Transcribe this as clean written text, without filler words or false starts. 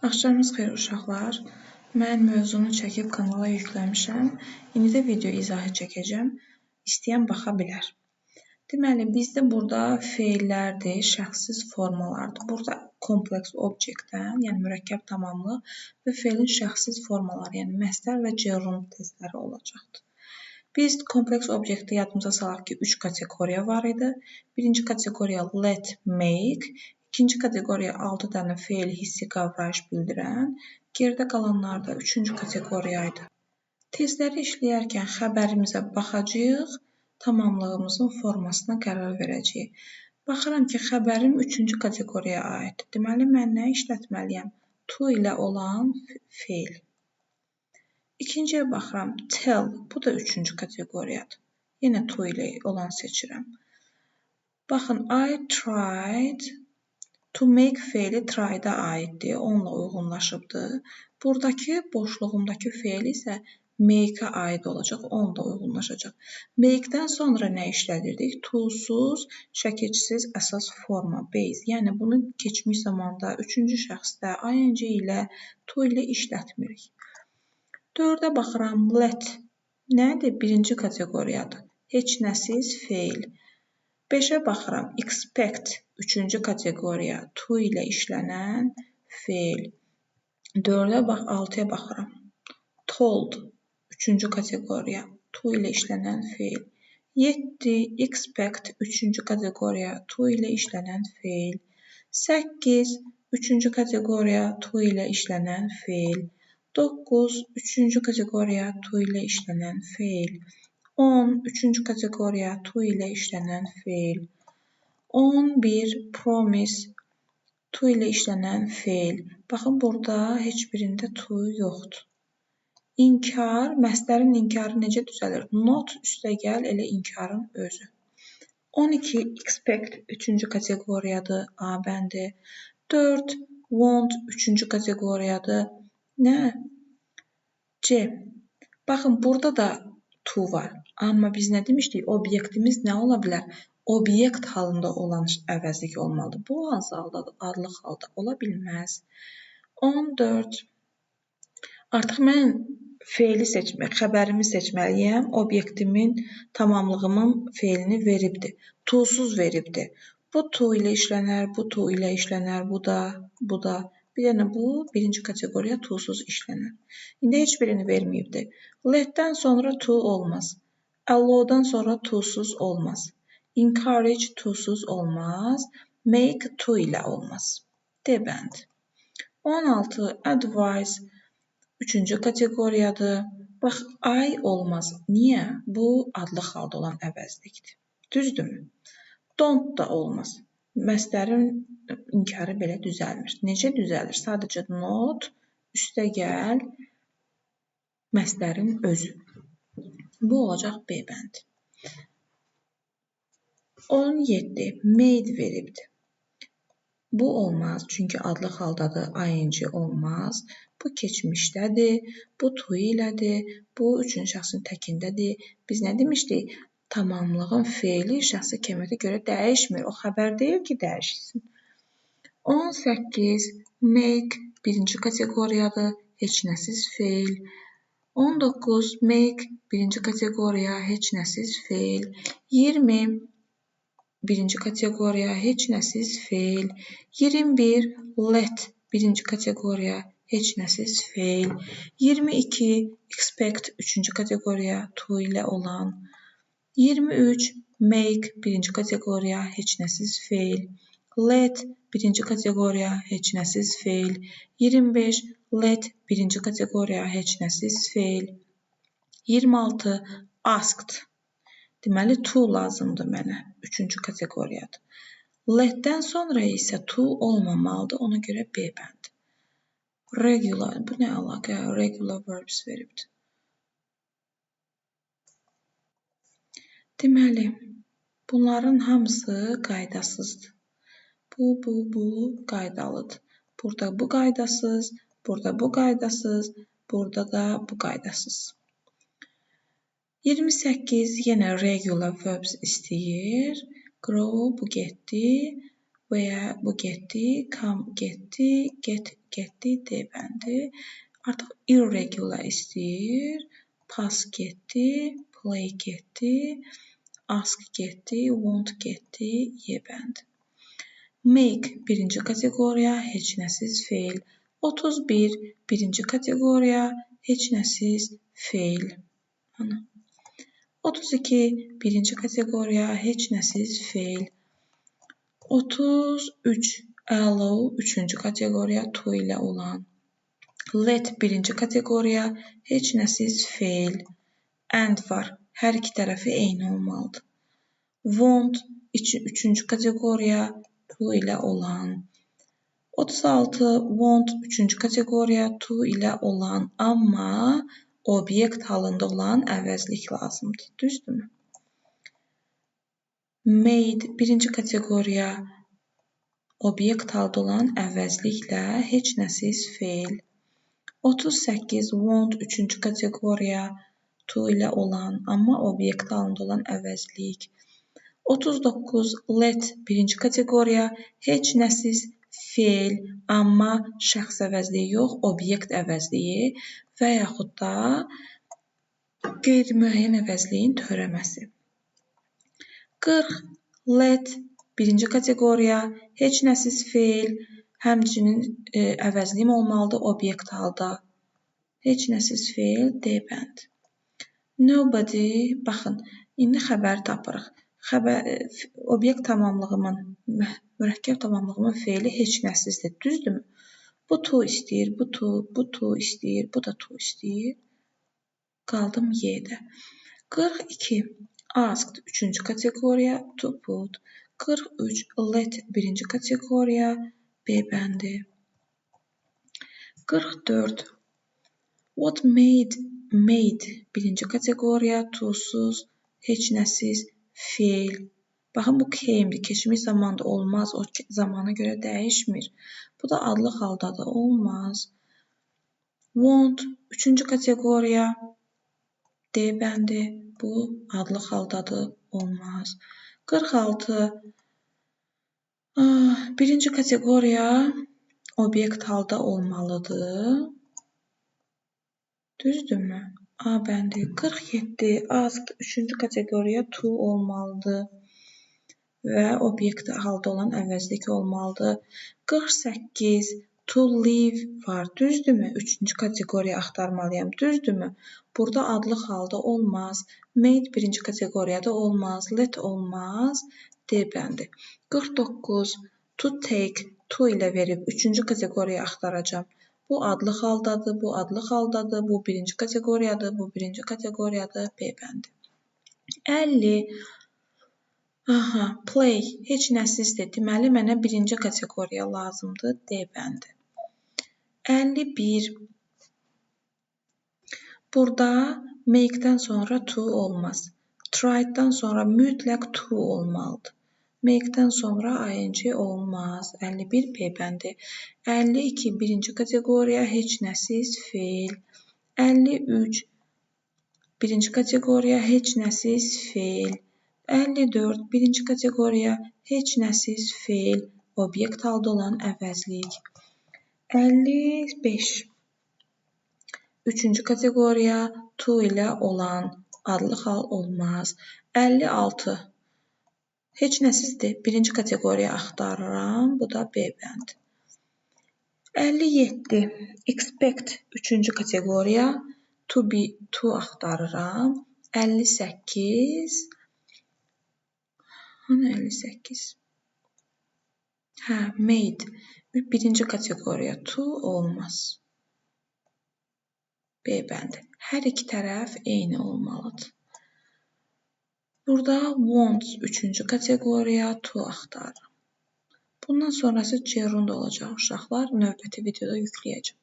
Axşamınız xeyir uşaqlar. Mən mövzunu çəkib kanala yükləmişəm. İndi də video izahı çəkəcəm. İstəyən baxa bilər. Deməli, bizdə burada feillərdir, şəxssiz formalardır. Burada kompleks objektdən, yəni mürəkkəb tamamlıq və feilin şəxssiz formaları, yəni məstər və gerund testləri olacaqdır. Biz kompleks objektdə yadımıza salaq ki, 3 kateqoriya var idi. Birinci kateqoriya let, make. İkinci kateqoriya 6 dənə feil hissi qavrayış bildirən, geridə qalanlar da üçüncü kateqoriya idi. Testləri işləyərkən xəbərimizə baxacağıq, tamamlığımızın formasına qərar verəcəyik. Baxıram ki, xəbərim üçüncü kateqoriyaya aiddir. Deməli, mən nə işlətməliyəm? To ilə olan feil. İkinciyə baxıram, tell, bu da üçüncü kateqoriyadır. Yenə to ilə olan seçirəm. Baxın, I tried. To make feili try-da aiddir, onunla uyğunlaşıbdır. Buradakı boşluğumdakı feil isə make-a aid olacaq, onunla uyğunlaşacaq. Make-dən sonra nə işlədirdik? To-suz, şəkilsiz əsas forma, base. Yəni bunu keçmiş zamanda, üçüncü şəxsdə, ing ilə, to ilə işlətmirik. Dördə baxıram, let. Nədir? Birinci kateqoriyadır. Heç nəsiz feil. Beşə baxıram, expect. Üçüncü kateqoriya, to ilə işlənən feil. Dördə bax, altıya baxıram. Told, üçüncü kateqoriya, to ilə işlənən feil. 7, expect, üçüncü kateqoriya, to ilə işlənən feil. 8, üçüncü kateqoriya, to ilə işlənən feil. 9, üçüncü kateqoriya, to ilə işlənən feil. 10, üçüncü kateqoriya, to ilə işlənən feil. 11, promise, to ilə işlənən feil. Baxın, burada heç birində to yoxdur. İnkar, məstərin inkarı necə düzəlir? Not üstə gəl, elə inkarın özü. 12, expect, üçüncü kateqoriyadır, A bəndi. 4, want, üçüncü kateqoriyadır. Nə? C. Baxın, burada da to var. Amma biz nə demişdik? Obyektimiz nə ola bilər? Obyekt halında olan əvəzlik olmalıdır. Bu hansı haldadır? Adlıq halda ola bilməz. 14. Artıq mən feili seçmək, xəbərimi seçməliyəm. Obyektimin, tamamlığımın feilini veribdir. To-suz veribdir. Bu to ilə işlənər, bu to ilə işlənər, bu da, bu da. Bir dənə bu birinci kateqoriya to-suz işlənər. İndi heç birini verməyibdir. Let-dən sonra to olmaz. Allow-dan sonra to-suz olmaz. Encourage to-suz olmaz. Make to ilə olmaz. D bəndi. 16. Advise üçüncü kateqoriyadır. Bax, I olmaz. Niyə? Bu adlıq halda olan əvəzlikdir. Düzdürmü? Don't da olmaz. Məstərin inkarı belə düzəlmir. Necə düzəlir? Sadəcə not, üstə gəl, məstərin özü. Bu olacaq B bəndi. 17. Made veribdir. Bu olmaz, çünki adlıq haldadır, ing olmaz. Bu keçmişdədir, bu to ilədir, bu üçüncü şəxsin təkindədir. Biz nə demişdik? Tamamlığın feili şəxsi kəmiyyətə görə dəyişmir. O xəbər deyil ki, dəyişsin. 18. Make birinci kateqoriyadır, heç nəsiz feil. 19. Make birinci kateqoriya, heç nəsiz feil. 20. Birinci kateqoriya, heç nəsiz feil. 21. Let birinci kateqoriya, heç nəsiz feil. 22. Expect üçüncü kateqoriya, to ilə olan. 23. Make birinci kateqoriya, heç nəsiz feil. Let birinci kateqoriya, heç nəsiz feil. 25. Let birinci kateqoriya, heç nəsiz feil. 26. Asked. Deməli, to lazımdır mənə. Üçüncü kateqoriyadır. Let-dən sonra isə to olmamalıdır. Ona görə B bəndi. Regular, bu nə əlaqə? Regular verbs veribdir. Deməli, bunların hamısı qaydasızdır. Bu qaydalıdır. Burada bu qaydasız, burada bu qaydasız, burada da bu qaydasız. 28 yenə regular verbs istəyir. Grow bu getdi. Və ya bu getdi, come getdi, get getdi, D bəndi. Artıq irregular istəyir. Pass getdi, play getdi, ask getdi, want getdi, Y bəndi. Make birinci kateqoriya, heç nəsiz feil. 31 birinci kateqoriya, heç nəsiz feil. Ana. 32 birinci kateqoriya, heç nəsiz feil. 33 allow üçüncü kateqoriya, to ilə olan. Let birinci kateqoriya, heç nəsiz feil. And var. Hər iki tərəfi eyni olmalıdır. Want üçüncü kateqoriya, to ilə olan. 36 want üçüncü kateqoriya, to ilə olan, amma obyekt halında olan əvəzlik lazımdır. Düzdürmü? Made birinci kateqoriya, obyekt halda olan əvəzliklə heç nəsiz feil. 38 want üçüncü kateqoriya, to ilə olan, amma obyekt halında olan əvəzlik. 39 let birinci kateqoriya, heç nəsiz feil, amma şəxs əvəzliyi yox, obyekt əvəzliyi və yaxud da qeyri-müəyyən əvəzliyin törəməsi. 40 let birinci kateqoriya, heç nəsiz feil, həmçinin əvəzliyim olmalıdır obyekt halda. Heç nəsiz feil, D bəndi. Nobody, baxın, indi xəbəri tapırıq. Xəbər, obyekt tamamlığımın, mürəkkəb tamamlığımın feili heç nəsizdir, düzdürmü? Bu to istəyir, bu to, bu to istəyir, bu da to istəyir. Qaldım Y-də. 42 asked üçüncü kateqoriya, to put. 43 let birinci kateqoriya, B bəndi. 44 what made birinci kateqoriya, to'suz, heç nəsiz feil. Baxın, bu came-dir. Keçmiş zamanda olmaz. O zamana görə dəyişmir. Bu da adlıq haldadır. Olmaz. Want üçüncü kateqoriya, D bəndi. Bu adlıq haldadır. Olmaz. 46 birinci kateqoriya obyekt halda olmalıdır. Düzdürmü? A bəndi. 47 asked üçüncü kateqoriya to olmalıdır və obyekt halda olan əvəzlik olmalıdır. 48 to live var, düzdürmü? Üçüncü kateqoriya axtarmalıyam, düzdürmü? Burada adlıq halda olmaz. Made birinci kateqoriyada olmaz. Let olmaz. D bəndi. 49 to take to ilə verib üçüncü kateqoriya axtaracağam. Bu adlıq haldadır, bu adlıq haldadır, bu birinci kateqoriyadır, bu birinci kateqoriyadır, B bəndi. 50 aha, play heç nəsizdir. Deməli, mənə birinci kateqoriya lazımdır, D bəndi. 51 burada make-dən sonra to olmaz. Tried-dan sonra mütləq to olmalıdır. Make-dən sonra ing olmaz. 51 B bəndi. 52 birinci kateqoriya, heç nəsiz feil. 53 birinci kateqoriya, heç nəsiz feil. 54 birinci kateqoriya, heç nəsiz feil, obyekt halda olan əvəzlik. 55 üçüncü kateqoriya, to ilə olan adlıq hal olmaz. 56 heç nəsizdir. Birinci kateqoriya axtarıram. Bu da B bəndi. 57 expect üçüncü kateqoriya, to be to axtarıram. 58 Hani 58? Hə, made. Birinci kateqoriya to olmaz. B bəndi. Hər iki tərəf eyni olmalıdır. Burada wants üçüncü kateqoriya, to axtarıram. Bundan sonrası gerund olacaq uşaqlar. Növbəti videoda yükləyəcəm.